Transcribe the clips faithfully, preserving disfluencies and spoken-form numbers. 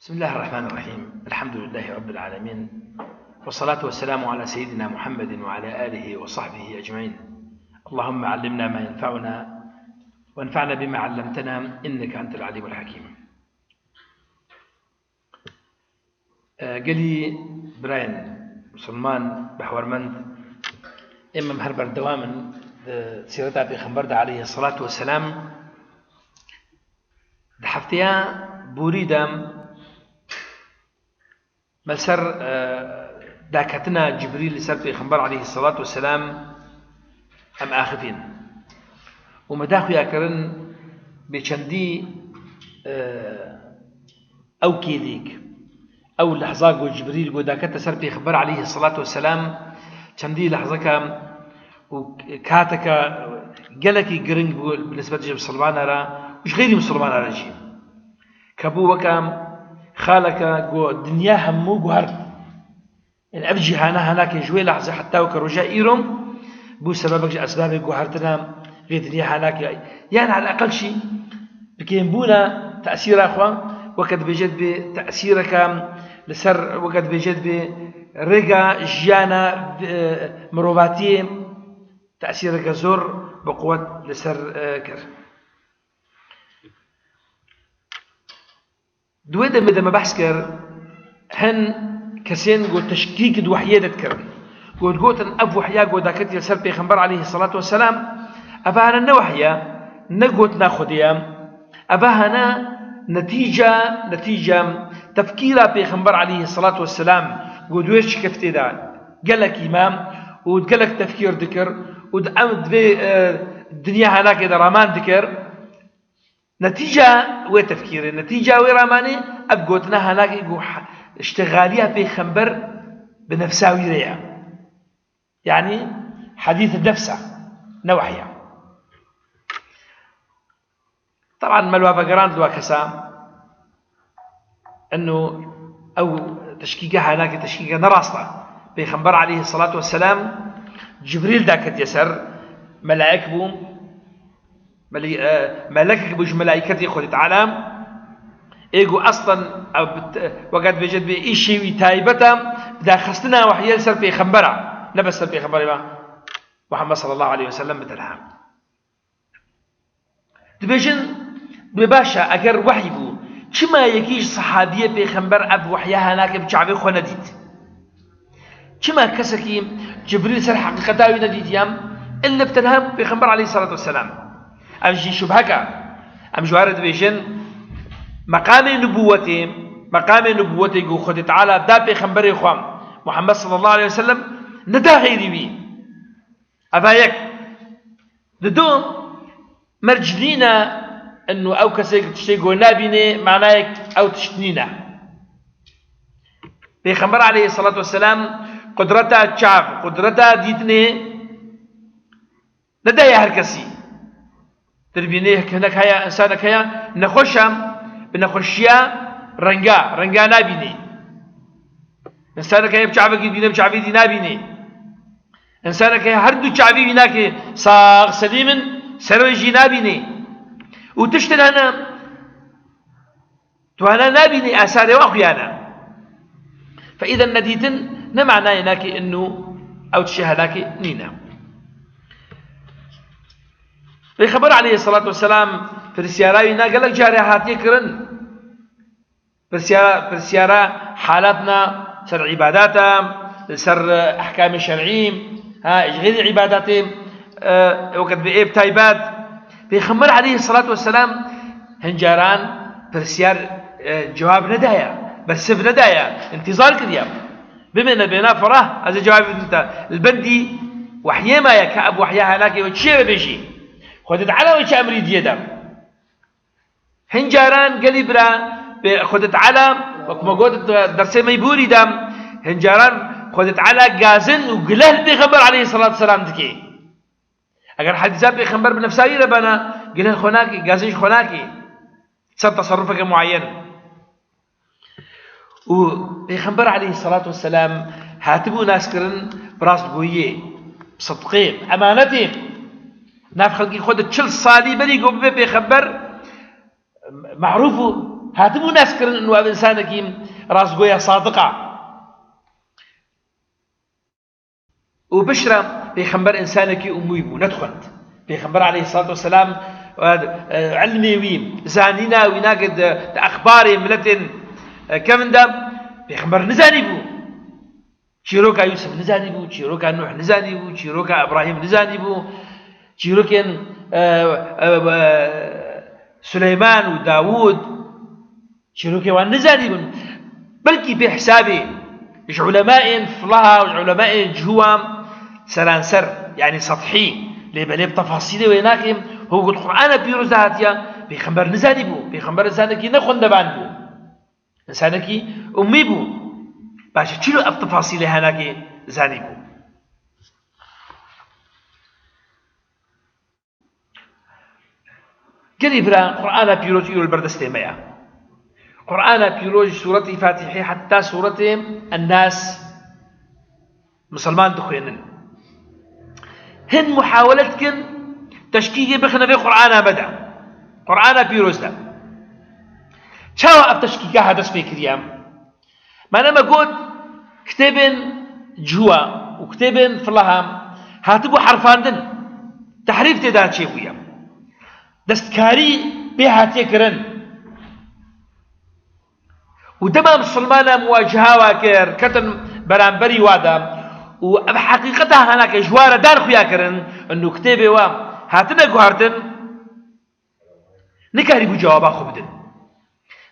بسم الله الرحمن الرحيم. الحمد لله رب العالمين. والصلاة والسلام على سيدنا محمد وعلى آله وصحبه أجمعين. اللهم علمنا ما ينفعنا وانفعنا بما علمتنا إنك أنت العليم الحكيم. Gelî birayên misilman, behwermend, êm em her berdewam in di sîreta Pêxember de aleyhisselatu vesselam. Di hefteya borî de me li ser, e, daketina Cibrîl li ser Pêxember aleyhisselatu vesselam em axifîn. Û me daxuya kirin bê çendî, e, ew kêlîk, ew lehza ku Cibrîl ku dakete ser Pêxember aleyhisselatu vesselam, çendî lehzeke û kateke gelekî giring bû bi nisbet ji misilmana re û ji xeyrî misilmana re jî. Kebû weke xaleke ku dinya hemû guhert. Yanî ev cîhana hanakê ji wê lehzê heta weke roja îro bû sebebek ji esbabê guhertina vê dinya hanakê. Yan eleqel jî bi kêmbûna tesîra xwe, weke dibêje dibê tesîreke li ser, weke dibêje dibê rêga jiyana, e, mirovatiyê tesîreke zor bi quwet li ser, e, kir. Di wê demê de me behs kir, hin kesên ku teşkîk di wehyê de dikirin. Ku digotin ev wehya ku daketiye ser Pêxember aleyhisselatu vesselam, eva hene ne wehya, ne gotina Xwedê ye. Eva hene netîca, netîca tefkîra Pêxember aleyhisselatu vesselam ku di wê şikeftê de gelekî me û gelek tefkîr dikir û di em di vê, e, dinya hanakê de raman dikir. Netîca wê tefkîrê, netîca wê ramanê, ev gotina hanakê ku he-, îştixaliya Pêxember bi nefsa wî re ye. Yanî hedîs nefs e, ne wehya. Teban me li we vegerand li we kesa, eno ew teşkîke hanakê teşkîke ne rast e. Pêxember aleyhisselatu vesselam Cibrîl daketiye ser, melaik bû, Melî-, e, melekek bû ji melaîketê Xwedê Teala. Ê ku eslen ew bi te-, weke dibêje dibê îşê wî taybet e, daxistina wehyê li ser pêxembera. Ne bes ser pêxemberê me Muhammed sallallahu aleyhi ve sellem bi tenha. Dibêjin, dibê baş e, eger wehy bû, çima yekî ji sehabiyê pêxember ev wehya hanakê bi çavê xwe nedît? Çima kesekî Cibrîl ser heqîqeta wî nedîtiye, ille bi tenha Pêxember aleyhisselatu vesselam? Ev jî şubhek e. Em ji we re dibêjin, meqamê nubûwetê, meqamê nubûwetê ku Xwedê Teala da Pêxemberê xwe Muhammed sallallahu aleyhi ve sellem, neda xeyrî wî. Eva yek. Di du, merc nîne, inu ew kesê ku tiştê ku nabînê, manayek ew tişt nîne. Pêxember aleyhisselatu vesselam qudreta çav, qudreta dîtinê nedaye her kesî. Dirbînê hinek heye, insanek heye, nexweş e, bi nexweşiya renga, renga nabînê. Însanek heye bi çavekî dibîne, bi çavê dî nabînê. Însanek heye her du çavî wî nake, sax selîm in, serê wê jî nabînê. Û tiştin hene, tu hene nabînî, asarê wan xuya ne. Fe îden nedîtin ne manayê nake inu ew tiştê henakê nîne. Pêxember aleyhisselatu vesselam pirsyara wî na gelek carê hatiye kirin. Pirsyara, pirsyara halatna ser îbadata, ser, e, ehkamê şer'î, ha, ji xêrî îbadatê, e, wekî bi êb taybet. Pêxember aleyhisselatu vesselam hin caran pirsyar, e, cewab nedaye, bersiv nedaye, întîzar kiriye. Bimêne bêna ferah, ez ê cewabê bidim te. Li bendî wehyê me ye ke ev wehya henakê wê çi bibêjî. Xwedê Teala wê çi emrî diye de. Hin caran gelî bira, pê Xwedê Teala, wek me got di dersê me yî borî de, hin caran Xwedê Teala gazin û gileh li Pêxember aleyhisselatu vesselam dike. Eger hedîsa Pêxember bi nefsa wî re bana, gileh xwe nake, gazin ji xwe nake. Ser teserrufeke muayyen. Û Pêxember aleyhisselatu vesselam hatibû naskirin bi rastgoyiyê, bi sidqê, bi emanetê. Nav xelkî xwe di çil salî berî ku bibe pêxember, me'rûf bû. Hatibû neskirin û ev insanekî rastgoya sadiq a. Û piştre pêxember insanekî ummî bû, nedixwend. Pêxember aleyhissalatu vesselam, e, e, ilmê wî, zanîna wî nake di, di exbarê miletên, e, kevin de, pêxember nizanîbû. Çîroka Yûsif nizanîbû, çîroka Nuh nizanîbû, çîroka Îbrahîm nizanîbû, çîrokên, e, e, e, Suleyman û Dawûd, çîrokê wan nizanîbûn. Belkî bê hesabê ji ulemayên filaha û ji ulemayên cihû a seranser, yanî sethî, lê belê bi tefasîlê wê nake, ho got Qur'ana pîroz de hatiye, pêxember nizanîbû, pêxember insanekî ne xwendevan bû. Însanekî ummî bû. Baş e, çilo ev tefasîlê henakê zanîbû? Gelî bira, Qur'ana pîroz îro li ber destê me ye. Qur'ana pîroz ji sûretê Fatîhê heta sûretê En-Nas Misilman dixwênin. Hin muhawele dikin teşkîkê bixine vê Qur'ana me de. Qur'ana pîroz de. Çawa ev teşkîka ha dest pê kiriye? Mane me got, kitêbên cihû a û kitêbên filaha hatibû herfandin. Tehrîf tê de çêbûye. Destkarî pê hatiye kirin. Û dema misilmana muwaciha wa kir, ketin beramberî wa de û ev heqîqeta hanake ji wa re dan xuya kirin, û kitêbê wa hatine guhartin, nikarîbû cewaba xwe bidin.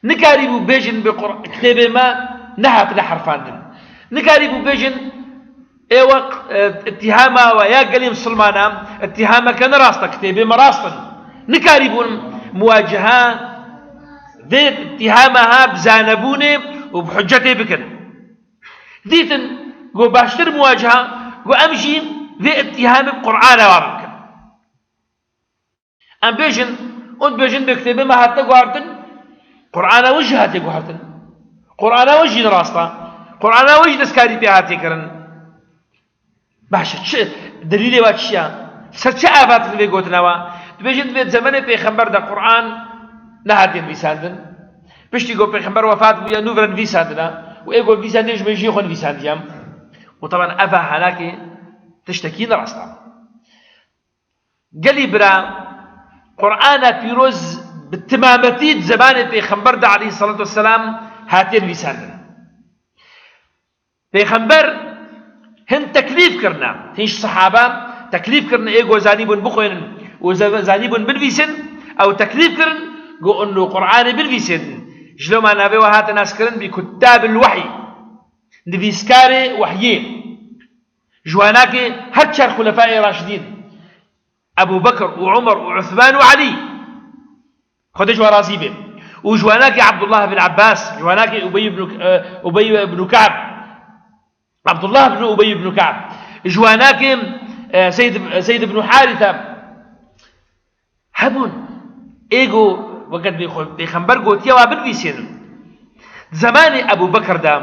Nikarîbû bêjin bi Qur-, kitêbê me nehatine herfandin. Nikarîbû bêjin, ê we, e, îttîhama we ya gelê misilmana, îttîhameke ne rast e, kitêbê me rast in. Nikarîbûn muwaciha vê îttîhama ha bi zanebûnê û bi hucetê bikin. Dîtin, go baştir muwaciha, go em jî vê îttîhamê bi Qur'ana wa bikin. Em bêjin, hûn dibêjin bê kitêbê me hatine guhartin, Qur'ana we jî hatiye guhartin. Qur'ana we jî ne rast e. Qur'ana we jî destkarî pê hatiye kirin. Baş e, çi, delîlê we çi ye? Ser çi avatin vê gotina we? Dibêjin, divê di zemenê pêxember de Qur'an nehatiye nivîsandin. Piştî ku pêxember wefat bûye, nû vire nivîsandine. Û ê ku nivîsandiye ji mêjiyê xwe nivîsandiye. Û teban ev hanakê tiştekî ne rast e. Gelî bira, Qur'ana pîroz bi timametî di zemanê pêxember de aleyhissalatu vesselam hatiye nivîsandin. Pêxember hin teklîf kirine, hin ji sehaba teklîf kirine, ê go zanîbûn bixwînin û ze-, zanîbûn binivîsin, ew teklîf kirin, go û Qur'anê binivîsin. Ji loma navê we hate naskirin bi Kuttabil Wehy, nivîskarê wehyê. Ji wanakê her çar Xulefayê Raşidîn, Ebu Bekir û Umer û Uthman û Elî. Xwedê ji we razî be. Û ji wanakê Abdullah bin Abbas, ji wanakê Ubey ibn, e, Ubey ibn Ka'b. Abdullah ibn Ubey ibn Ka'b. Ji wanakê, e, Zeyd, Zeyd ibn Haritha. Hebûn. Ê go, weke dibê xwe pêxember gotiye wa binivîsînin. Di zemanê Ebû Bekir de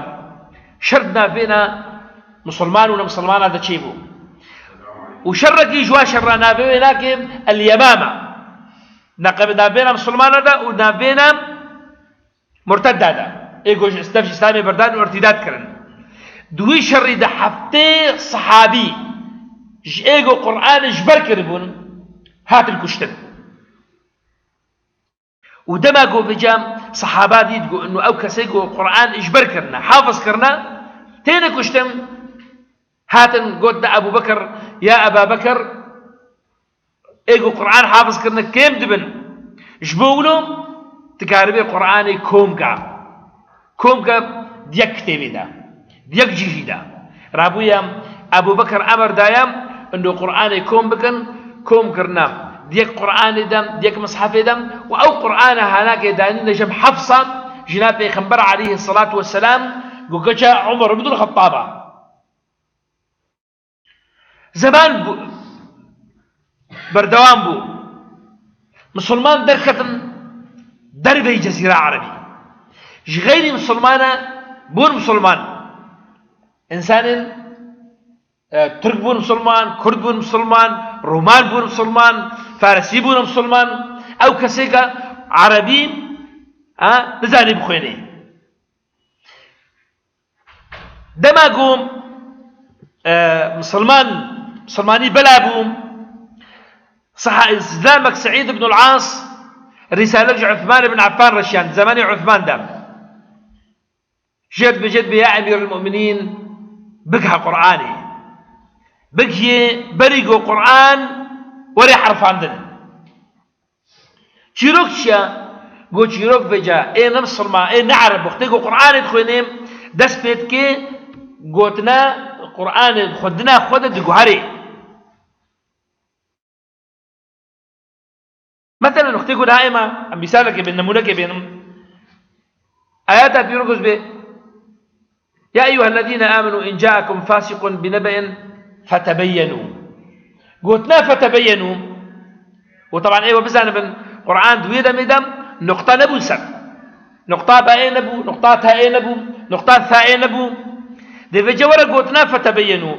şer di navbêna misilman û nemisilmana de çêbû. Û şerekî ji wa şerra navê wê nake El Yemama. Naqe navbêna misilmana de û navbêna murtedda de. Ê go ji, dev ji Îslamê berdan û irtîdat kirin. Di wî şerî de heftê sehabî ji ê go Qur'anê ji ber kiribûn, hatin kuştin. Û dema ku vêca sehaba dît ku inu ew kesê ku Qur'an ji ber kirine, hafiz kirine, têne kuştin, hatin gotin Ebû Bekir, ya Eba Bekir, ê ku Qur'an hafiz kirine kêm dibin. Ji bo wilo dikaribe Qur'anê kom ka. Kom ke di yek kitêbê de, di yek cihî de. Rabûye Ebû Bekir emir daye, û Qur'anê kom bikin, kom kirine. Di yek Qur'anê de, di yek mishefê de, û ew Qur'ana hanakê danîne cem Hefsa, jina Pêxember aleyhisselatu vesselam, ku keça Umar ibn Xettaba. Zeman bû, berdewam bû. Misilman derketin derveyî Cezîra Erebî. Ji xeyrî misilmana bûn misilman. Însanên, e, Tirk bûn misilman, Kurd bûn misilman, Roman bûn misilman, Farisî bûn misilman. Ew kesêka Erebî Ha? Nizanî bixwênê. Dema ku, e, misilman, misilmanî bela bû, saha-, zilamek Seîd ibn al-As rîsalek ji Uthman ibn Affan re şiyand, zemanê Uthman de. Jê dibêje, dibê, ya Emîrul Mu'minîn, bigihe Qur'anê. Bigihê berî ku Qur'an were herfandin. Çîrok çi ya? Got, çîrok vêca, ê ne misilman, ê ne ereb, wextê ku Qur'anê dixwênê, dest pê dike, gotina Qur'anê, xwendina xwe de diguherê. Meselen, wextê ku niha êma, em mîsalekê bên, nemûnekê bênim. Ayeta pîroz bê, "Ya eyyuhellezîne âmenû in câekum fâsikun binebe'in fetebeyyenu." Gotina fetebeyyenu, û teban ê we bizanibin, Qur'an di wê demê de nuqta nebû ser. Nuqta be'ê nebû, nuqta te'ê nebû, nuqta se'ê nebû. Dê vêca were gotina fetebeyyenu.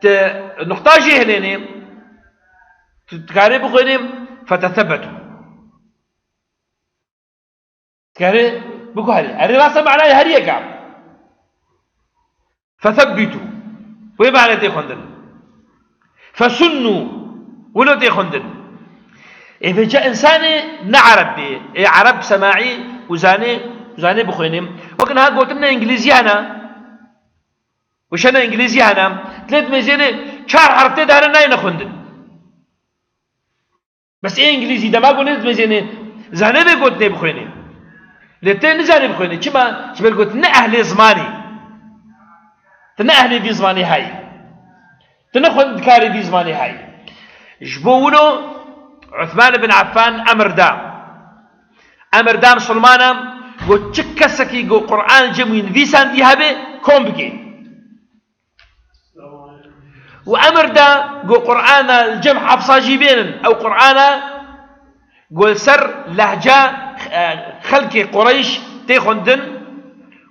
Ti nuqta jê hilênê, tu dikarê bixwênê, "Fetesebetu." Dikarê biguherî. Erê, rasta manayê her yek e. "Fesebbitu." Wê manê tê xwendin. "Fesunnu." Wilo tê xwendin. Ê vêca însanê ne ereb bê. Ê ereb semaî û zanê, û zanê bixwênê. Wek niha gotin ne îngilîzî hene. Wişene îngilîzî hene. Dilê dimêzênê çar herf tê de hene nayêne xwendin. Bes ê îngilîzî dema ku nêdimêzênê, zanê vê gotinê bixwênê. Lê tê nizanê bixwênê. Çima? Ji ber ku tu ne ehlê zimanî. Tu ne ehlê vî zimanê hayî. Tu ne xwendikarê vî zimanê hayî. Ji bo wilo Uthman bin Affan emir da. Emir da misilmana, got, çi kesekî ku Qur'an cem wî nivîsandî hebe, kom bike. Û emir da, got, Qur'ana li cem Hefsa jî bênin. Ew Qur'ana, got, li ser lehca, e, xelkê Qureyş tê xwendin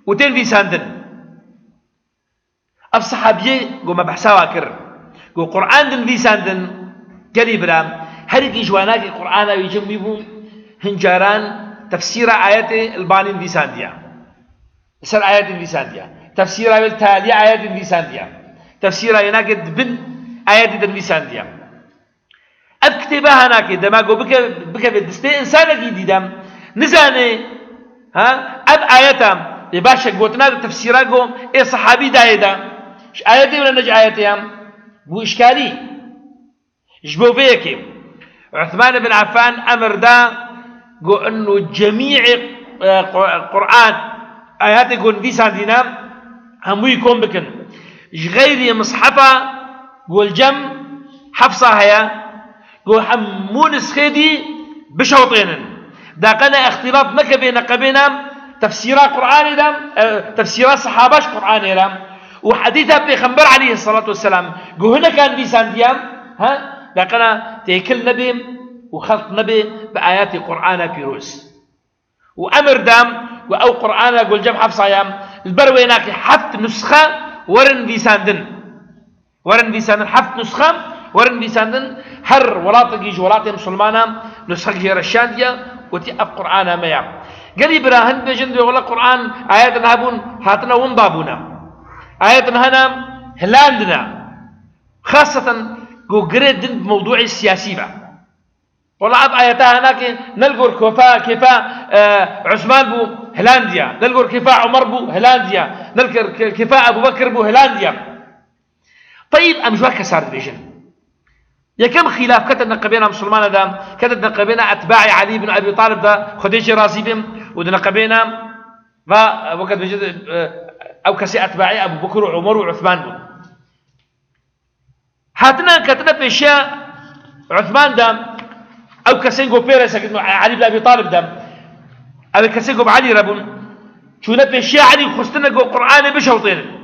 û tê nivîsandin. Ev sehabiyê, got, me behsa wa kir. Got, Qur'an dinivîsandin, gelî bira, her yekî ji wanakê Qur'ana wî cem wî bû, hin caran tefsîra ayetê li banî nivîsandiya. Li ser ayetê nivîsandiya. Tefsîra wê li taliya ayetê nivîsandiya. Tefsîra wê nake di bin ayetê de nivîsandiya. Ev kitêbe hanakê dema ku bike-, bikeve distê însanekî dî de, nizane, ha, ev ayeta, ê baş e, gotina de tefsîra ku ê sehabî dayê de, ji ayetê were ne ji ayetê ya, bû îşkalî. Ji bo vê yekê Uthman bin Affan emir da ku inu cemî, e, Qu-, Qur'an, ayetê ku nivîsandîne, hemûyî kom bikin. Ji xeyrî mishefa ku li cem Hefsa heye, ku hemû nisxê dî bişewtênin. Daqe ne îxtîlat nekeve neqebêne tefsîra Qur'anê de, e, tefsîra sehaba ji Qur'anê re û hedîsa Pêxember aleyhisselatu vesselam ku hineka nivîsandiye, ha, daqe ne têkil nebe û xelt nebe bi ayetê Qur'ana pîroz. Û emir da ku ew Qur'ana ku li cem Hefsa ye, li ber wê nake heft nusxe werin nivîsandin. Werin nivîsandin, heft nusxe werin nivîsandin, her welatekî ji welatê misilmana nusxek jê re şandiye, gotî, ev Qur'ana me ya. Gelî bira hin dibêjin, dibê wela Qur'an, ayet niha bûn, hatine winda bûne. Ayet niha ne, hilandine. Xaseten ku girê din bi mewdûê siyasî be. Wela ev ayeta hanake ne li gor kofa, kêfa, e, Usman bû, hilandiya. Ne li gor kêfa Umar bû, hilandiya. Ne li gor kê-, kêfa Ebu Bekir bû, hilandiya. Teyib, em ji we kesar dibêjin. Yekem xîlaf kete neqebêna misilmana de, kete neqebêna etbaê Elî bin Ebî Talib de, Xwedê jê razî bim, û di neqebêna va, e, weke dibêjin, e, ew kesê etbaê Ebu Bekir û Umar û Usman bûn. Hatine ketine pêşiya Uthman de, ew kesên ku pê re sekitin, Elî bin Ebî Talib de, ew kesên ku bi Elî re bûn, çûne pêşiya Elî, xwestine ku Qur'anê bişewtênin.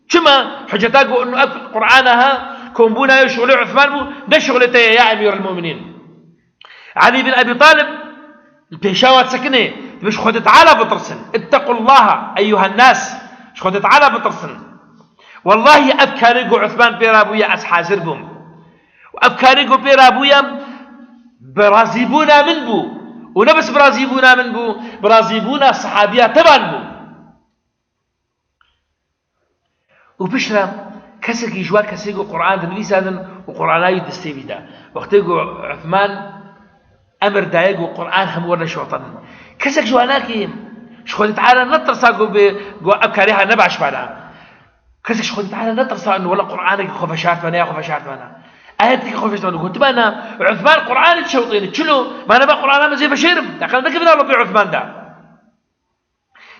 Çima? Hiceta ku inu ev Qur'ana ha, kombûna ye şixulê Uthman bû, ne şixulê te ye ya Emîrul Mu'minîn. Elî bin Ebî Talib li pêşa wa disekinê, dibê ji Xwedê Teala bitirsin. "Ittequllaha eyyuhen nas." Ji Xwedê Teala bitirsin. Wellahî ev karê ku Uthman pê rabûye ez hazir bûm. Û ev karê ku pê rabûye bi razîbûna min bû. û ne bes bi razîbûna min bû, bi razîbûna sehabiya tevan bû. Û piştre kesekî ji wan kesê ku Quran dinivîsandin û Qurana wî destê wî da. Wextê ku Uthman emir daye ku Quran hemû werne şotin. Kesek ji wan nakê, ji Xwedê Teala netirsa ku bê, ku ev karê ha ne baş bana. Kesek ji Xwedê Teala netirsa, inu wela Quranekî xwe veşartmana ya xwe veşartmana. Ayetekî xwe veşartmana. Gotibana, Uthman Quranê dişewtêne. Çilo, ma neba Qurana min zê veşêrim. Deqel nekevin Allah pê Uthman da.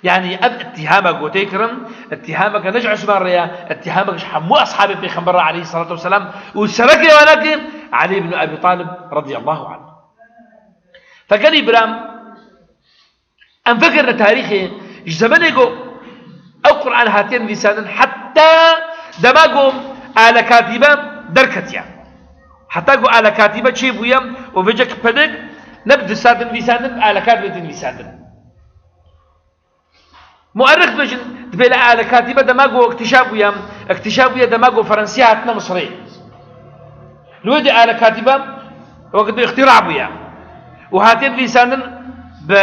Yani ev ittihama gotê kirin, ittihameke ne ji Usman re ya, ittihameke ji hemû ashabê Pêxember re aleyhissalatu vesselam û serekê wana ki Ali ibn Abi Talib radiyallahu anh. Fegelî biram, em vekirine tarîxê, ji zemenê ku ew Quran hatiye nivîsandin, heta dema ku alekatîbe derketiye. Heta ku alekatîbe çêbûye û vêcek pedik ne bi destê nivîsandin, bi alekatîbe nivîsandin. Muerrix dibêjin, dibê li alekatîbe dema ku iktîşaf bûye, iktîşaf bûye dema ku Ferensiya hatine Misirê. Li wê dê alekatîbe wekî dê îxtîra bûye. Û hatiye nivîsandin bi,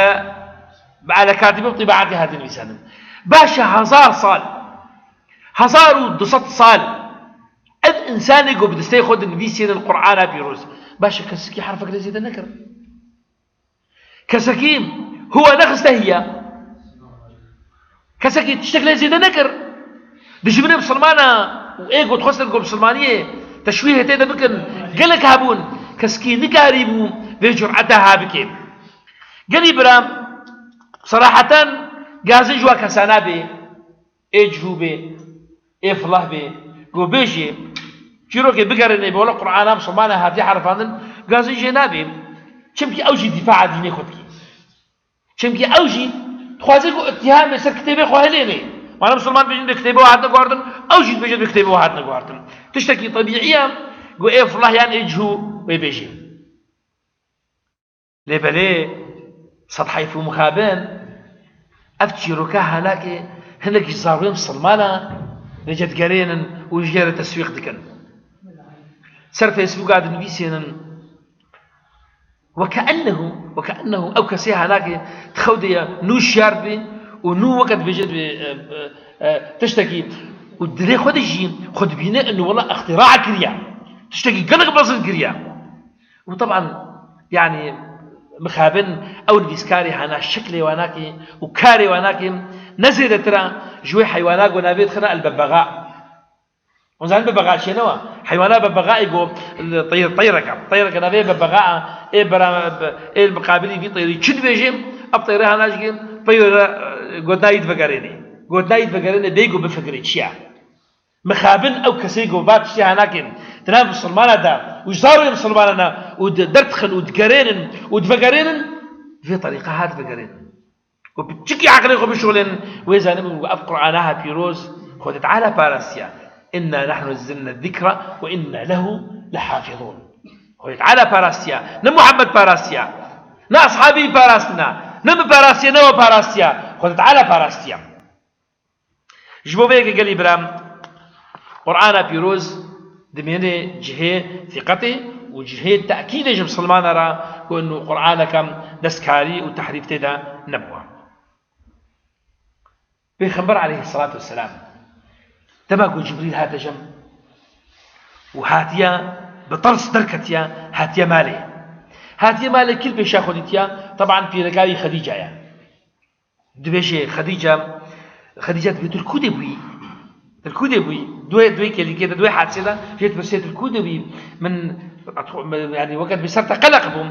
bi alekatîbe û tîbaetê hatiye nivîsandin. Baş e hezar sal, hezar û du sed sal ev însanê ku bi destê xwe dinivîsînin Qur'ana pîroz, baş e kesekî herfek lê zêde nekir. Kesekî huwe nexiste hiya. Kesekî tiştek lê zêde nekir. Dijminê misilmana û ê ku dixwestin ku misilmaniyê teşwîhê tê de bikin, gelek hebûn. Kesekî nikarîbû vê cur'eta ha bike. Gelî bira, seraheten gazin ji wa kesana bê. Ê cihû bê, ê filah bê, ku bêjê, çîrokê bigerênê bê, wela Qur'ana misilmana hatiye herifandin, gazin jê nabê. Çimkî ew jî dîfaa dînê xwe dikî. Çimkî ew jî dixwaze ku îttihamê ser kitêbê xwe hilênê. Wana misilman dibêjin bi kitêbê we hatine guhartin, ew jî dibêje bi kitêbê we hatine guhartin. Tiştekî tebîî ye ku ê filah yan ê cihû wê bêjê. Lê belê, sed heyf û mixabin, ev çîroka hanakê hinek ji zarokên misilmana vêce digerênin û jê re teswîq dikin. Ser Facebooka dinivîsênin, wekeennehu, wekeennehu ew kesê hanakê di xew de ye, nû şiyar dibê û nû weke dibêje dibê, e, e, e, tiştekî û dilê xwe de jî xwe dibîne inu wela îxtîra kiriye. Tiştekî gelek mezin kiriye. Û teban, yanî, mixabin ew nivîskarê hana şeklê wa nake û karê wa nake, ne zêdetir e ji wê heywana ku navê dixine el bebexa. Hûn zanin bebexa çi ye ne wa? Heywana bebexa ê ku teyr-, teyreke, teyreke navê bebexa e, ê bera-, ê miqabilî vî teyrî çi dibêje, ev teyre hana jî teyre, e, gotina yî divegerêne. Gotina yî divegerêne bê ku bifikirê çi ye. Mixabin ew kesê ku va tiştê hanakên di nav misilmana de û ji zarokê misilmana ne û di-, derdixin û digerênin û divegerênin, vê terîqa ha divegerênin. Û bi çikî eqlê xwe bişolên, wê zanibin ku ev Qur'ana ha pîroz Xwedê Teala parastiye. "Inna nahnu nezzelna zikra ve inna lehu lehafizun." Xwedê Teala parastiye. Ne Muhammed parastiye. Ne ashabî parastine. Ne min parastiye, ne we parastiye. Xwedê Teala parastiye. Ji bo vê yekê gelî bira, Qur'ana pîroz dimêne cihê sîqetê û cihê tekîdê ji misilmana re ku inu Qur'aneke destkarî û tehrîf tê de nebûwa. Pêxember aleyhisselatu vesselam dema ku Cibrîl hate cem û hatiye bi tirs derketiye, hatiye malê. Hatiye malê kî li pêşa xwe dîtiye? Teban pîreka wî Xedîca ye. Dibêje Xedîca, Xedîca dibê tu li ku de bûyî? Tu li ku de bûyî? Duê, duê kelîkê de, duê hadisê de jê dipirsê tu li ku de bûyî? Min, yanî weke dibê ser te qeleq bûm.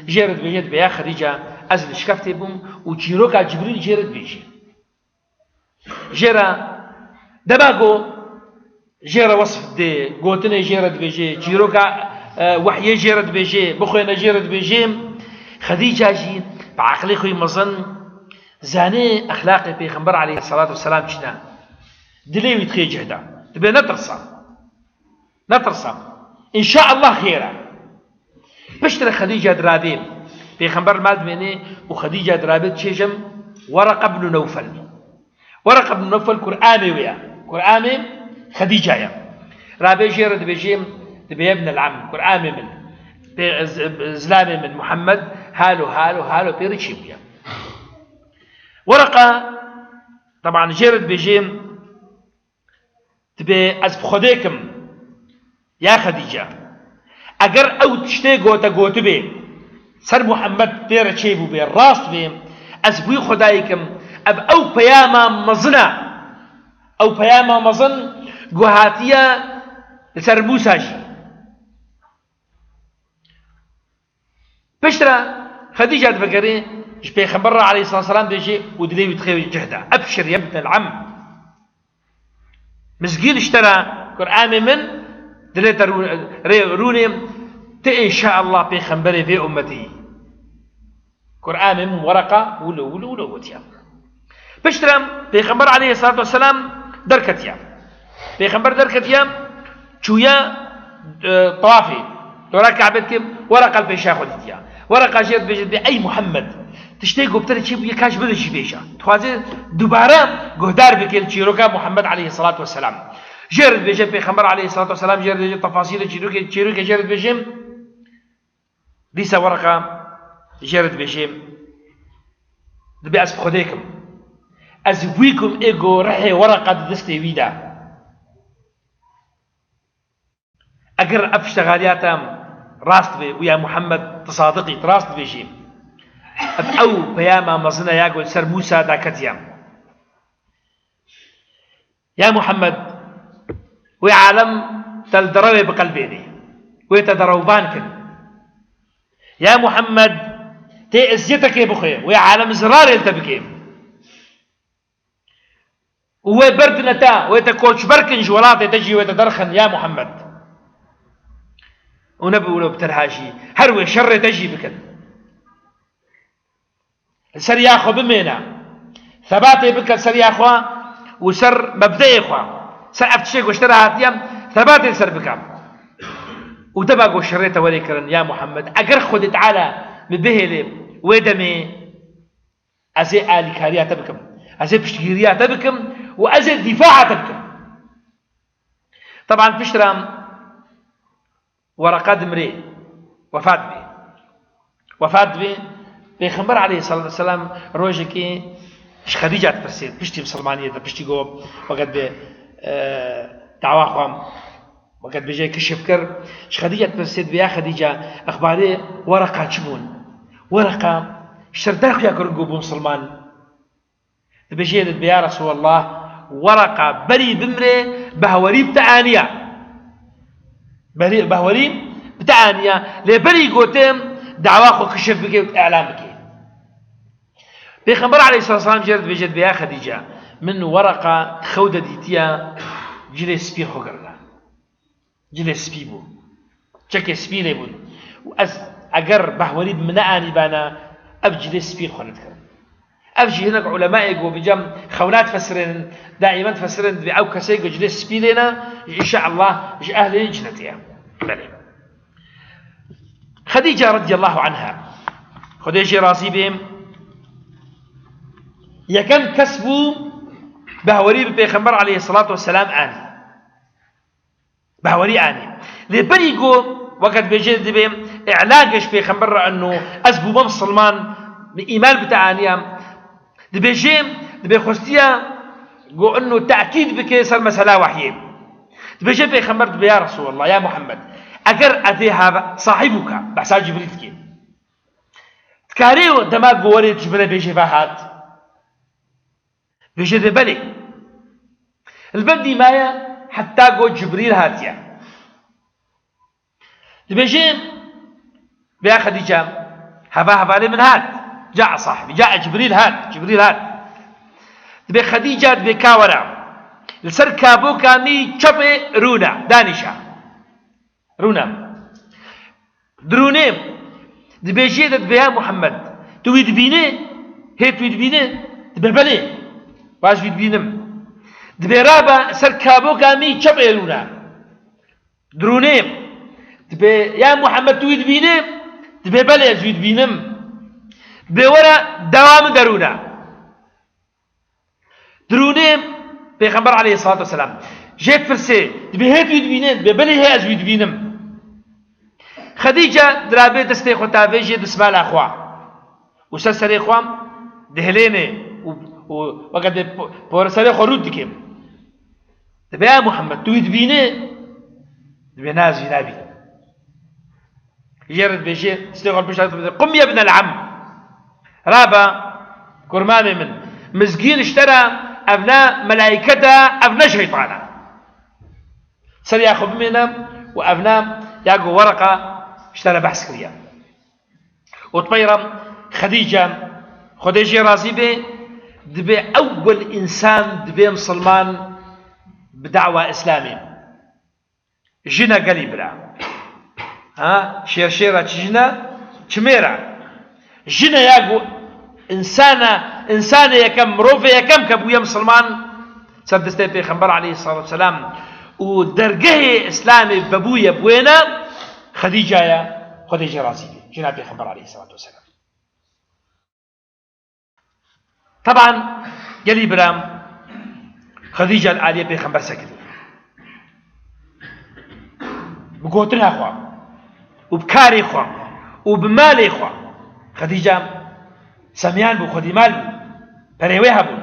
Jê re dibêje, dibê ya Xedîca, ez li şikeftê bûm û çîroka Cibrîl jê re dibêje. Jê re dema ku jê re wesf dê, gotinê jê re dibêje, çîroka, e, wehyê jê re dibêje, bixwêne jê re dibêje. Xedîca jî bi eqlê xwe yî mezin zanê exlaqê Pêxember aleyhisselatu vesselam çi ne. Dilê wî dixê cih de. Dibê netirsa. Netirsa. Înşaallah xêr e. Piştre Xedîca dirabê. Pêxember mal dimênê û Xedîca dirabê diçê cem Wereqa ibn Newfel. Wereqa ibn Newfel kur'amê wê ye. Kur'amê Xedîca ye. Rabê jê re dibêjê, dibê yebnel am, kur'amê min. Pê-, z-, zilamê min Muhammed, Halo, halo, halo pê re çêbûye. Wereqa, teban jê re dibêje, dibê ez bi Xwedê kim, ya Xedîce, eger ew tiştê gote gotibê, ser Muhammed pê re çêbûbê, rast bê, ez bi wî Xwedayê kim, ev ew peyama mezin e, ew peyama mezin ku hatiye li ser Mûsa jî. Piştre Xedîce divegerê ji Pêxember re aleyhissalatu vesselam dibêje û dilê wî dixê cih de. Ebşir yebnel am. Mizgîn ji te re, Kur'anê min, dilê te rû-, rê rûnê, tu înşaallah pêxemberê vê ummetê yî. Kur'anê min Wereqa wilo, wilo, wilo gotiya. Piştre Pêxember aleyhissalatu vesselam derketiye. Pêxember derketiye, çûye, e, tawafê. Dora Kabe dike, Wereqa li pêşa xwe dîtiye. Wereqa jê re dibêje, dibê, ey Muhammed, tiştê ku bi te re çêbûye ka ji min re jî bêje. Dixwaze dubare guhdar bike li çîroka Muhammed aleyhissalatu vesselam. Jê re dibêje Pêxember aleyhissalatu vesselam, jê re dibêje tefasîlê çîrokê, çîrokê jê re dibêje, Dîsa Wereqa jê re dibêje, dibê ez bi Xwedê kim. Ez wî kum ê ku rihê Wereqa di destê wî de. Eger ev piştexaliya te rast be û ya Muhammed tu sadiq î, tu rast dibêjî, ev ew peyama mezin e ya ku li ser Mûsa daketiye. Ya Muhammed, wê alem te li derewê biqelbênê. Wê te derewban kin. Ya Muhammed, tê ezyetekê bixwe. Wê alem zirarê li te bike. Û wê berdine te, wê te koçber kin ji welatê te jî wê te derxin, ya Muhammed. Û ne bi wilo bi tenha jî, her wê şerê te jî bikin. Li ser ya xwe bimêne. Sebatê bike ser ya xwe û ser mebdeê xwe. Ser ev tiştê ku ji te re hatiye, sebatê li ser bike. Û dema ku şerê te werê kirin, ya Muhammed, eger Xwedê Teala min bihêlê wê demê, ez ê alîkariya te bikim. Ez ê piştgiriya te bikim û ez ê dîfaa te bikim. Teban piştre Wereqa dimirê, wefat bê. Wefat bê. Pêxember aleyhissalatu vesselam rojekê ji Xedîca dipirsê, piştî misilmaniyê de, piştî ku weket bê, e, dawa xwe, weket bêje kişif kir, ji Xedîca dipirsê, dibê ya Xedîca, exbarê Wereqa çi bûn? Wereqa ji ser derxuya kirin ku bû misilman. Dibêje, dibê ya Resulallah, Wereqa berî bimrê behwerî bi te aniya. Berî, behwerî bi te aniya. Lê berî gotim dawa xwe kişif bike û îlan bike. Pêxember aleyhissalatu vesselam jê re dibêje, dibê ya Xedîce, min Wereqa xew de dîtiye, cilê spî xwe kirine. Cilê spî bû. Çekê spî lê bûn. Û ez eger behwerî bi min neanîbana, ev cilê spî xwe nedikirin. Ev jî hinek ulemayê ku bi cem xewna difesirênin, daîmen difesirênin, dibê ew kesê ku cilê spî lê ne, ji înşaallah ji ehlê cenetê ye. Belê. Xedîce radiyallahu anha, Xwedê jê razî bê, yekem kes bû behwerî bi Pêxember aleyhissalatu vesselam anî. Behwerî anî. Lê berî ku weke dibêje dibê îlanê ji Pêxember re eno, ez bûme misilman, min îman bi te aniya. Dibêje, dibê xwestiya ku eno tekîd bike ser mesela wehyê. Dibêje Pêxember, dibê ya Resulallah, ya Muhammed, eger ez ê have sahîbûka, behsa Cibrîl dike. Dikarê dema ku werê ji min re bêje ve hat? Dibêje dê belê. Li bin dî maye heta ku Cibrîl hatiye. Dibêje, vêya Xedîce, heva hevalê min hat. Ca sahibî, ca Cibrîl hat, Cibrîl hat. Dibê Xedîce dibê ka were. Li ser kaboka min çepê rûne, danîşe. Rûne. Dirûnê. Dibêjê de dibê ya Muhammed, tu wî dibînî? Hê tu wî dibînî? Dibê belê. Ba ez wî dibînim. Dibê rabe ser kaboka min çepê rûne. Dirûnê. Dibê ya Muhammed tu wî dibînî? Dibê belê ez wî dibînim. Dibê were dawa min de rûne. Dirûnê Pêxember aleyhissalatu vesselam. Jê dipirsê, dibê hê tu wî dibînî? Dibê belê hê ez wî dibînim. Xedîce dirabê destê xwe tavê jê dismala xwe. û ser serê xwe dihilêne û, û weke dê po-, pore serê xwe rût dike. Dibê, "Ya Muhammed, tu wî dibînî?" Dibê, "Na, ez wî nabînim." Jê re dibêje, destê xwe pişta dibê, "Qum ya ibnel am." Raba, kurmamê min, mizgîn ji te re, ev ne melaîket e, ev ne şeytan e. Ser ya xwe bimêne û ev ne ya ku Wereqa ji te re behs kiriye. Û dibêje Xedîce, Xwedê jê razî be, dibê ewwel însan dibê misilman bi dawa Îslamê. Jin e gelî bira. Ha? Şêr şêr e, çi jin e? Çi mêr e? Jin e ya ku însan e, însanê yekem, mirovê yekem ke bûye misilman ser destê Pêxember aleyhissalatu vesselam û dergehê Îslamê vebûye bi wê ne Xedîca ye, Xwedê jê razî be. Jina Pêxember aleyhissalatu vesselam. Teban, gelî biram, Xedîca li aliyê Pêxember sekiniye. Bi gotina xwe û bi karê xwe û bi malê xwe. Xedîca semiyan bû, xwedî mal bû. Perê wê hebûn.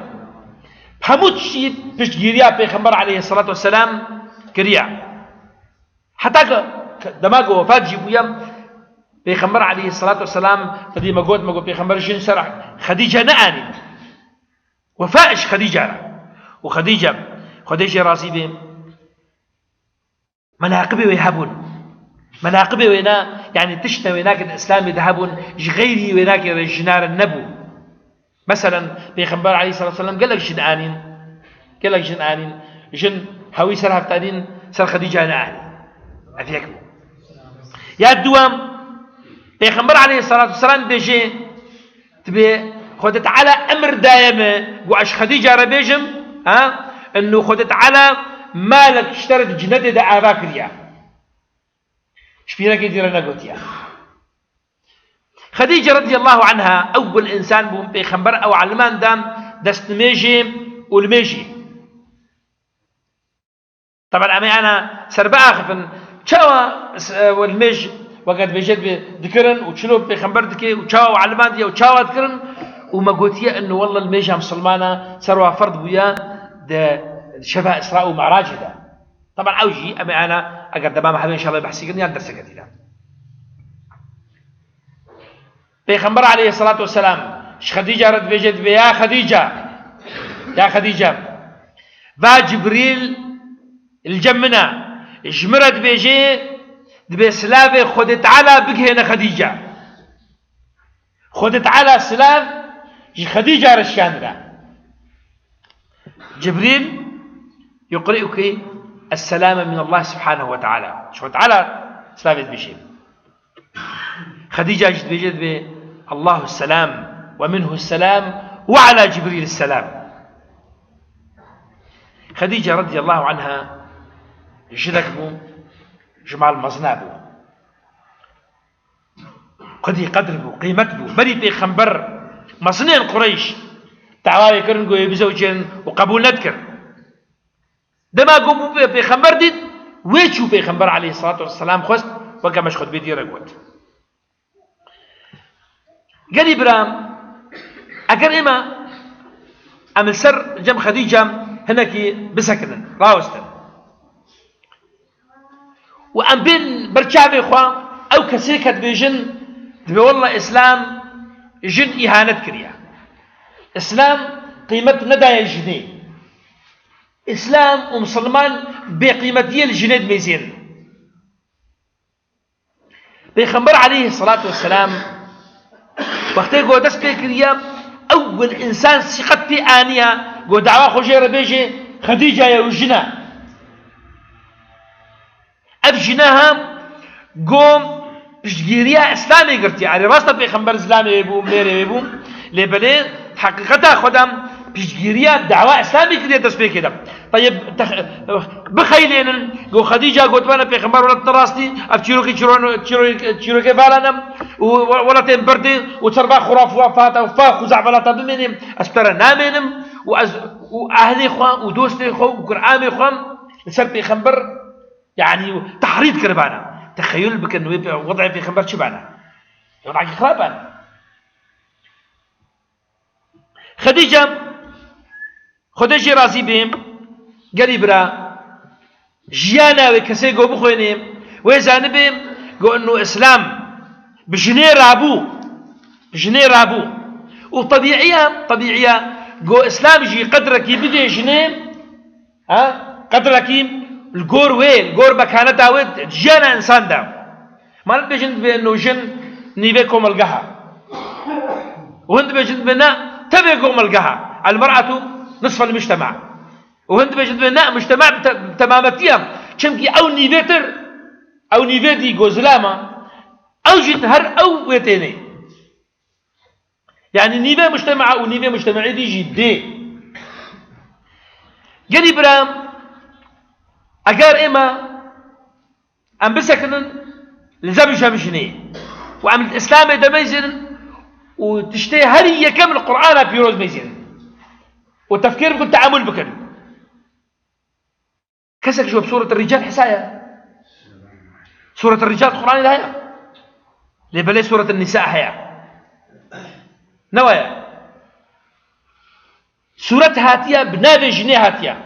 Hemû tiştî piştgiriya Pêxember aleyhissalatu vesselam kiriye. Heta ke, ke dema ku wefat jî bûye, Pêxember aleyhissalatu vesselam, te dî me got, me got, Pêxember jin ser Xedîce neanîn. Wefa ji Xedîce re. Û Xedîce, Xwedê jê razî be, menaqibê wê hebûn. Menaqibê wê ne, yanî tiştine wê nake di Îslamê de hebûn, ji xeyrî wê nake re jina re nebû. Meselen, Pêxember aleyhissalatu vesselam gelek jin anîn, gelek jin anîn, jin hewî ser heftanîn ser Xedîca neanîn. Ev yek bû. Ya duwam, Pêxember aleyhissalatu vesselam dibêje, dibê, Xwedê Teala emir daye min, ku ez Xedîca re bêjim, ha? Eno Xwedê Teala malek ji te re di cenetê de ava kiriye. Ji pîrekê dî re negotiye. Xedîce radiyallahu anha ewwel însan bû, Pêxember ew aliman da destnimêjê û limêjê. Teban em ê ana ser biaxifin, çawa s-, e, limêj weke dibêje dibê dikirin û çilo Pêxember dike û çawa ew aliman diye û çawa dikirin û me gotiye eno welle limêja misilmana ser wa ferz bûye di şeva Îsra û Mi'racê de. Teban ew jî em ê ana, eger demam hebe înşallah behsî kirin yan derseke dî de. Pêxember aleyhissalatu vesselam ji Xedîca re dibêje, dibê, "Ya Xedîca, ya Xedîca, va Cibrîl li cem min e, ji min re dibêje, dibê silavê Xwedê Teala bigihêne Xedîca." Xwedê Teala silav ji Xedîca re şiyandine. Cibrîl yuqri'uki es-selame min Allah subhanehu ve teala. Ji Xwedê Teala silavê dibêje. Xedîca jî dibêje, dibê, "Allahu selam ve minhu selam ve ala Cibrîl selam." Xedîca radiyallahu anha jinek bû, ji mal mezina bû. Xwedî qedr bû, qîmet bû. Berî Pêxember, mezinên Qureyş dawayê kirin ku wê bizewicin û qebûl nedikir. Dema ku bû pê-, Pêxember dît, wê çû Pêxember aleyhissalatu vesselam xwest, weke me ji xutbê dî re got. Gelî bira, eger ême em li ser cem Xedîce hinekî bisekinin, rawestin. Û em bên ber çavê xwe, ew kesê ke dibêjin, dibê, "Wallah, Îslam jin îhanet kiriye. Îslam qîmet nedaye jinê. Îslam û misilman bêqîmetiyê li jinê dimêzên." Pêxember aleyhissalatu vesselam wextê ku dest pê kiriye, ewil însan sîqet pê aniye, ku dawa xwe jê re bêje, Xedîca ye û jin e. Ev jina ha go piştgiriya Îslamê girtiye. Erê, rast e, Pêxember zilamê wê bû, mêrê wê bû. Lê belê heqîqeta xwe de piştgiriya dawa Îslamê kiriye destpêkê de. Teyib, tex-, bixeylênin, go Xedîca gotibana Pêxember welat ne rastî, ev çîrokê çîro-, çîro-, çîrokê vala ne û we-, welatên berdê û serva xuraf û afata û fax û ze'velata bimênê, ez bi te re namênim û ez û ehlê xwe û dostê xwe û kuramê xwe li ser Pêxember Yanî tehrîd kiribana. Texeyul bikin wê pe-, wed'ê Pêxember çi bana? Wed'ekî xirab bana. Xedîce, Xwedê jê razî bê, gelî bira, jiyana wê kesê go bixwênê, wê zanibê go ino Îslam bi jinê rabû, bi jinê rabû. Û tebîî ye, tebîî ye go Îslam jî qedrekî bidê jinê, ha? Qedrekî li gor wê, li gor mekaneta wê di jiyana însan de. Ma ne dibêjin dibê no jin nîvê komelgeha. Û hin dibêjin dibê ne, tevê komelgeha. El mer'atu nisfel mujtema. Û hin dibêjin dibê ne, mujtema bi te-, bi temametiya. Çimkî ew nîvê tir, ew nîvê dî go zilama, ew jî her ew wê tênê. Yani nîvê mujtema û nîvê mujtemaî dî jî dê. Gelî bira, eger ême em bisekinin li zem jem jinê û em li Îslamê de meyzînin û tiştê herî yekem li Qur'ana pîroz meyzînin û tefkêr bikin, teamul bikin. Kesek ji we bi Sûret Rîcal hisa ye? Sûret Rîcal Qur'anê de heye? Lê belê Sûret Nîsa heye. Ne waya? Sûret hatiye, bi navê jinê hatiye.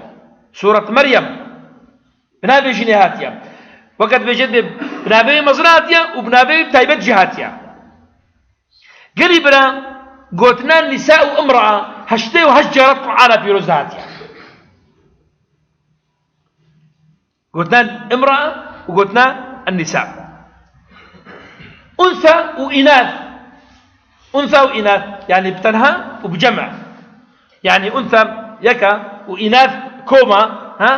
Sûret Meryem bi navê jinê hatiye. Weke dibêje dibê bi navê mezin hatiye û bi navê taybet jî hatiye. Gelî bira, gotina Nîsa û Imraa heştê û heşt cara Qur'ana pîroz de hatiye. Gotina Imraa û gotina Nîsa. Unsa û înath. Unsa û înath, yani bi tenha û bi cem. Yani unsa yeka û înath koma, ha?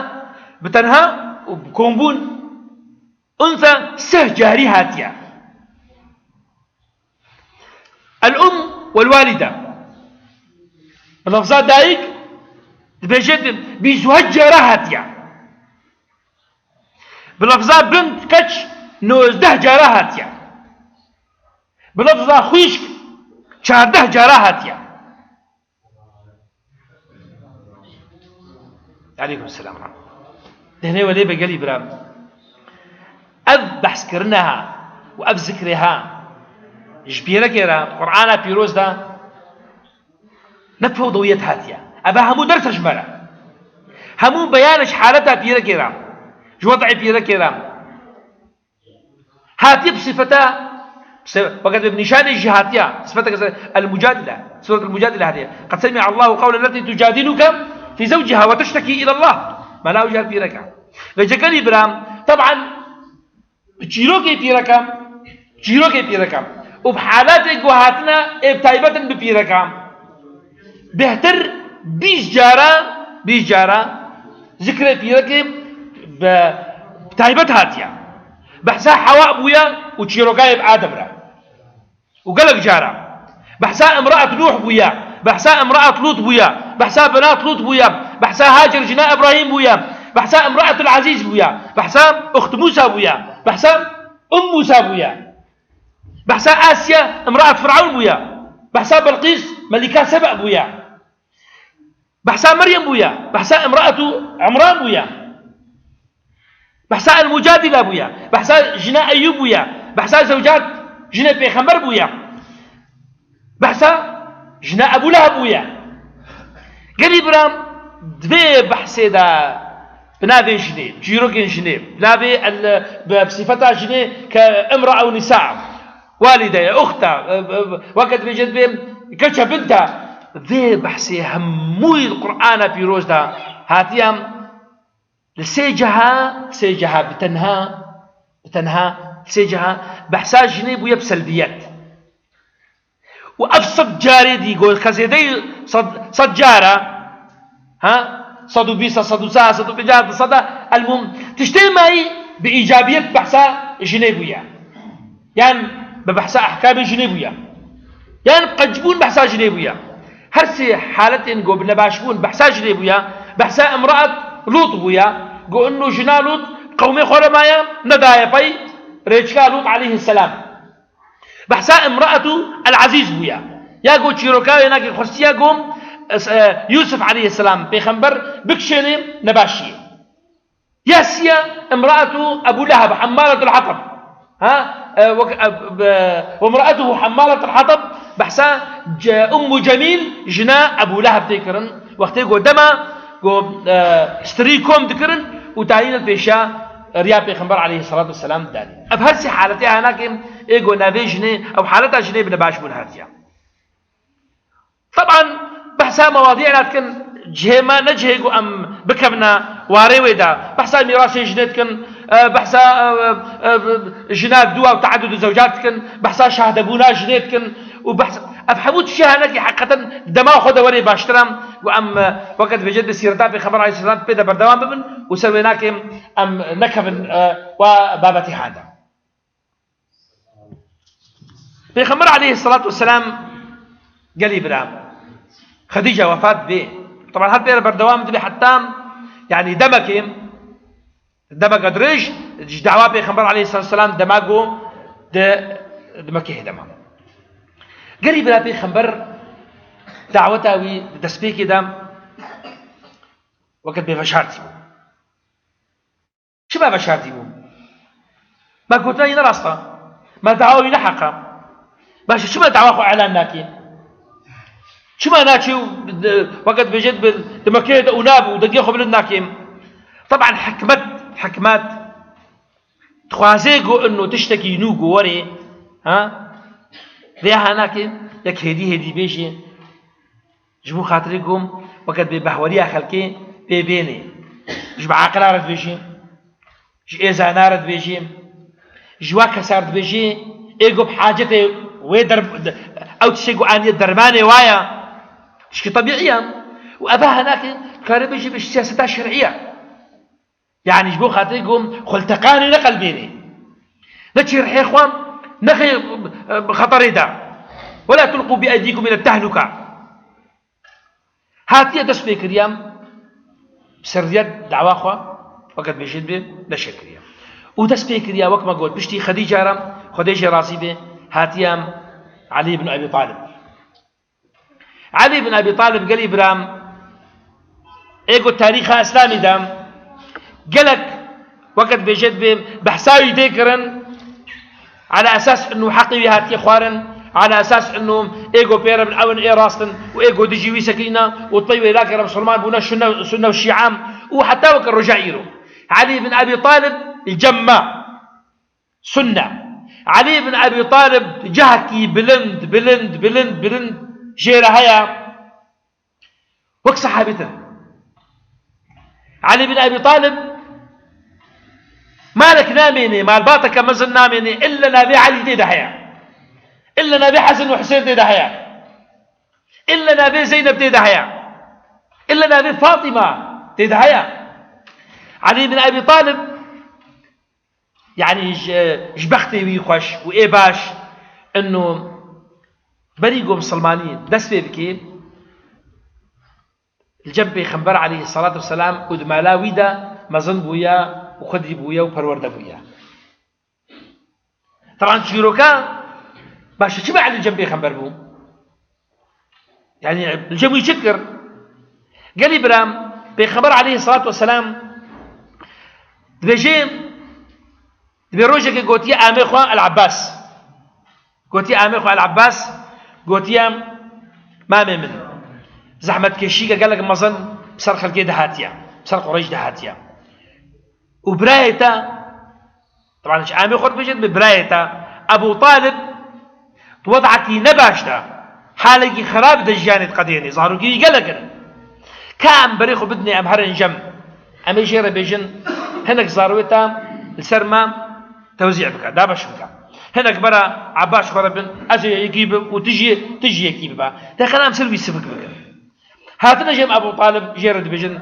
Bi tenha û bi kombûn. Unsa sih carî hatiye. El-um wel-walide. Bi lafza dayik dibêje bîst û heşt cara hatiye. Bi lafza bint, keç, nozdeh cara hatiye. Bi lafza xwişk çardeh cara hatiye. Aleykum selam. Dehnê welê be gelî bira. Ev behskirine ha û ev zikrê ha ji pîrekê re Qur'ana pîroz de ne fewdawiyet hatiye. Ev hemû derse ji me re. Hemû beyan ji haleta pîrekê re, ji wed'ê pîrekê re. Hatiye bi sifeta, se-, weke bi nîşanê jî hatiye. Sifeta ke-, el-Mucadile. Suret el-Mucadile hatiye. Qed semi'allahu qawle lletî tucadiluke fî zewciha ve teştekî îlallah. Mela û jar pîreke. Ve cekelî bira, teban, bi çîrokê pîreke, çîrokê pîreke. Û bi halatê ku hatine ê bi taybetin bi pîreke. Bêhtir bîst cara, bîst cara zikrê pîrekê bi taybet hatiye. Behsa Hewa bûye û çîrokayê bi Adem re. Û gelek cara. Behsa imraet Nuh bûye, behsa imraet Lut bûye, behsa benat Lut bûye, behsa Hacer jina Ibrahîm bûye, behsa imraetul Azîz bûye, behsa uxt Musa bûye, behsa um Musa bûye. Behsa Asiye, imraet Firavun bûye. Behsa Belqîs, melîka Sebe bûye. Behsa Meryem bûye. Behsa imraetu Imran bûye. Behsa El-Mucadile bûye. Behsa jina Eyyûb bûye. Behsa zewcat jinê pêxember bûye. Behsa jina Ebû Leheb bûye. Gelî biram, di vê behsê de bi navê jinê, çîrokên jinê, bi navê el-, bi, bi sifeta jinê ke imra ew nîsa, walîde ye, uxta, e, e, weke dibêje dibê keça binta, vê behsê hemûyî li Qur'ana pîroz de hatiye, li sê ceha, sê ceha bi tenha, bi tenha, li sê ceha behsa jinê bûye bi selbiyet. Û ev sed carê dî got, xezêdeyî sed, sed cara, ha? Sed û bîst, sed û sî, sed û pêncî, du sed, elmûm, tiştê mayî bi îcabiyet behsa jinê bûye. Yan bi behsa ehkamê jinê bûye. Yan qencbûn behsa jinê bûye. Her sê haletên ku bi nebaşbûn behsa jinê bûye, behsa imraet Lût bûye. Ku inno jina Lût qewmê xwe re maye, nedaye pey rêçika Lût aleyhisselam. Behsa imraetu El-Azîz bûye. Ya ku çîroka wê nakê xwestiye ku, e, Yûsif aleyhisselam pêxember bikişênê nebaşiyê. Ya siye imraetu Ebû Leheb, hemmaletul hatab. Ha? E, wek-, e, be-, ve imraetuhu hemmaletul hatab. Behsa ce-, Ummu Cemîl jina Ebû Leheb tê kirin. Wextê ku dema ku, e, strî kom dikirin û tayîn pêşiya riya Pêxember aleyhisselatu vesselam danî. Ev her sê haletê hanakim ê ku navê jinê, ew haleta jinê bi nebaş bûn hatiye. Teban behsa mewadî ena dikin, cihê me ne cihê ku em bikevine warê wê de. Behsa mîrasê jinê dikin, e, behsa, e, e, e, jinak dû û teedud û zewcat dikin, behsa şahdebûna jinê dikin û behsa, ev hemû tiştê hinekî heqîqeten dema xwe de werê baştir e ku em, e, weke dibêje di sîreta Pêxember aleyhisselam pê de berdewam bibin û ser wê nake em nekevin, e, wa babetî hande. Pêxember aleyhisselatu vesselam gelî bira Xedîce wefat bê. Teban her pê re berdewam dibe heta, yanî demekê, demeke dirêj ji dawa Pêxember aleyhisselatu vesselam dema ku di, di Mekê dema. Gelî bira Pêxember daweta wî di destpêkê de weke bêveşartî bû. Çima veşartî bû? Me gotina wî ne rast e. Me dawa wî ne heq e. Baş e, çima dawa xwe elan nakê? Çima naçê û, e, weke dibêje di, di Mekê de û nabû, dengê xwe bilind nakê? Teban hikmet, hikmet. Dixwazê ku ino tiştekî nû ku werê, ha? Vê ha nakê, yek hêdî hêdî bêjê. Ji bo xatirê ku weke dibê behweriya xelkê pê bênê. Ji bi aqila re dibêjî, ji ê zana re dibêjî, ji wa kesa re dibêjî, ê ku bi hacetê wê der-, ew tiştê ku aniye dermanê wa ye. Tişkî tebîî ye. Û eva hinekê dikare bêjî bi siyaseta şer'î ye. Yanî ji bo xatirê ku xwe li teqanê neqelbênê. Neçê rihê xwe, nexê, e, xeterê de. ولا تلقوا بأيديكم إلى التهلكة. Hatiye dest pê kiriye, bi serriyet dawa xwe, weke dibêjê dibê, neşir kiriye. Û dest pê kiriye, wek me got, piştî Xedîce re, Xwedê jê razî bê, hatiye Elî bin Ebî Talib. Elî bin Ebî Talib gelî bira, ê ku tarîxa Îslamî de gelek weke dibêje dibê behsa wî tê kirin, ala esas inu heqê wî hatiye xwarin, ala esas inu ê ku pê re bin ew in ê rast in û ê ku dijî wî sekîne û tey wê lake re misilman bûne şunne, sunne û şîa û heta weke roja îro. Elî bin Ebî Talib li cem me. Sunne. Elî bin Ebî Talib cihekî bilind, bilind, bilind, bilind jê re heye. Wek sehabî din. Elî bin Ebî Talib malek namênê, malbateke mezin namênê, illa navê Elî tê de heye. Illa navê Hesen û Husên tê de heye. Illa navê Zeynep tê de heye. Illa navê Fatima tê de heye. Elî bin Ebî Talib Yanî ji, ji bextê wî xweş û ê baş, ino berî ku misilmanî dest pê bikê, li cem Pêxember aleyhisselatu vesselam û di mala wî de mezin bûye û xwedî bûye û perwerde bûye. Teban çîroka baş e, çima Elî li cem Pêxember bû? Yanî, li cem wî çi kir? Gelî bira, Pêxember aleyhisselatu vesselam dibêje, dibê rojekê gotiye amê xwe El Abbas. Gotiye amê xwe El Abbas, gotiye, mamê min, zehmetkêşîke gelek mezin bi ser xelkê de hatiye, bi ser Qureyş de hatiye. Û birayê te, teban ji amê xwe dibêje, dibê birayê te, Ebû Talib, di wedekî ne baş de, halekî xerab de jiyanê diqedênê, zarokê wî gelek in. Ka em berê xwe bidinê, em herin cem. Em ê jê re bêjin, hinek zarokê te li ser me tewzî bike, dabeş bike. Hinek bera Abbas xwe re bin, ez ê yekî bim û tu jî, tu jî yekî bibe. Teqena em ser wî sivik bikin. Hatine cem Ebû Talib jê re dibêjin,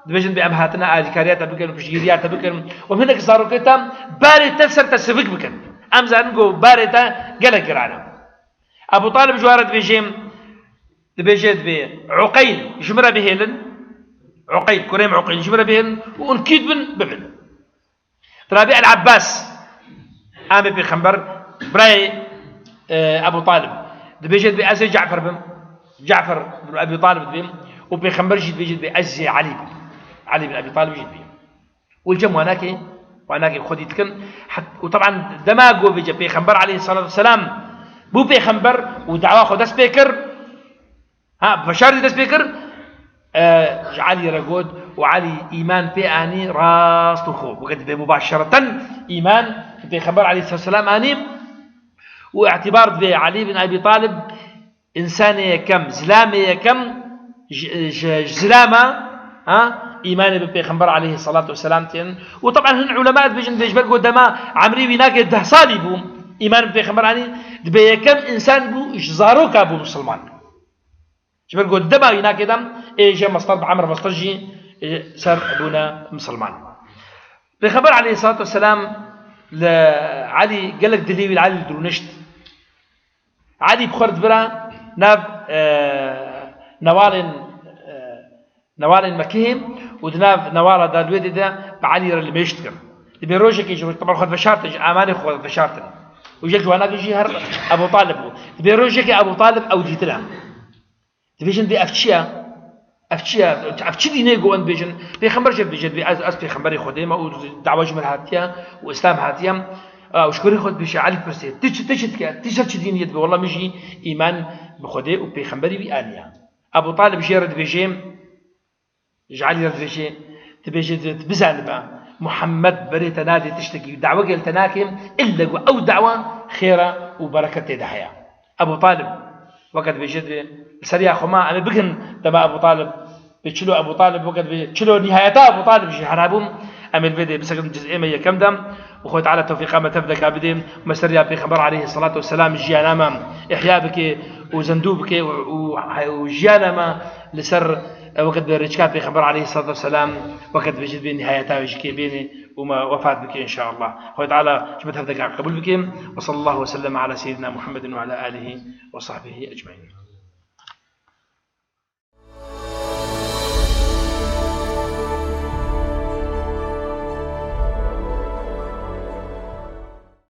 dibêjin bê em hatine alîkariya te bikin, piştgiriya te bikin. Û hinek zarokê te barê te ser te sivik bikin. Em zanin ku barê te gelek giran e. Ebû Talib ji wan re dibêje, dibêje dibê, Uqeyl, ji min re bihêlin. Uqeyl, kurê min Uqeyl, ji min re bihêlin û hûn kî dibin, bibin. Tirabî El Abbas, amê Pêxember, birayê, e, Ebû Talib. Dibêje dibê ez ê Cafer bim. Cafer bin Ebî Talib dibê. Û Pêxember jî dibêje dibê ez ê Elî bim. Elî bin Ebî Talib jî dibê. Û li cem wanakê, wanakê xwedî dikin. Het-, û teban dema ku bêje Pêxember aleyhisselatu vesselam bû Pêxember, û dawa xwe dest pê kir. Ha, bi feşar jî dest pê kir. E, ji Elî re got û Elî îman pê anî rast û xwe. Weke dibê mubaşereten îman bi Pêxember aleyhisselam anî û îtibar dibê Elî bin Ebî Talib însanê yekem, zilamê yekem ji, ji, ji zilama, ha, îmanê bi Pêxember aleyhisselatu vesselam tên. Û teban hin ulema dibêjin, dibê ji ber ku dema emrê wî nake deh salî bû, îman bi Pêxember anî, dibê yekem însan bû ji zaroka bû misilman. Ji ber ku dema wî nake dem, ê jê Mestar bi Emr Mestar jî, e, ser bûne misilman. Pêxember aleyhisselatu vesselam li Elî gelek dilê wî li Elî dirûnişt. Elî bi xwe re dibira nav, e, newalên, e, newalên Mekihê û di nav newala de li wê dê de bi Elî re limêj dikir. Dibê rojekê ji roj, teban xwe veşartin, ji amanê xwe veşartin. Û yek ji wana jî her Ebû Talib bû. Dibê rojekê Ebû Talib ew dîtine. Dibêjin, "Vê ev çi ye? Ev çi ye? Ev çi dînê?" Ku em dibêjin, Pêxember jê dibêje, "Vê ez, ez Pêxemberê Xwedê me û dawa ji min hatiye û Îslam hatiye." Û ji kurê xwe dibêje, Elî dipirsê, "Tu çi, tu çi dike? Tu ser çi dînî ye?" Dibê, "Wela min jî îman bi Xwedê û Pêxemberî wî aniye." Ebû Talib jê re dibêje, ji Elî re dibêje, dibêje, "Tu bizanibe, Muhammed berê te nadê tiştekî, dawekê li te nake, ille ku ew dawa xêr e û bereket tê de heye." Ebû Talib, weke dibêje, dibê, "Li ser ya xwe ma, em ê bigin dema Ebû Talib." Bi çilo Ebû Talib, weke dibê, çilo nihayeta Ebû Talib jî hera bû. Em ê li vê dê bisekin cizê me yekem de. Û Xwedê Teala tewfîqa me tev de ka bidê. Me ser ya Pêxember aleyhisselatu vesselam jiyana me ihya bike û zindû bike û, û, û jiyana me li ser, e, weke dibê rêçka Pêxember aleyhisselatu vesselam, weke dibêje dibê nihayeta wê jî kê bêne û me wefat bike înşallah. Xwedê Teala ji me tev de ka qebûl bike. Ve sallallahu ve sellem ala seyyidina Muhammedin ve ala alihi ve sahbihi ecmaîn.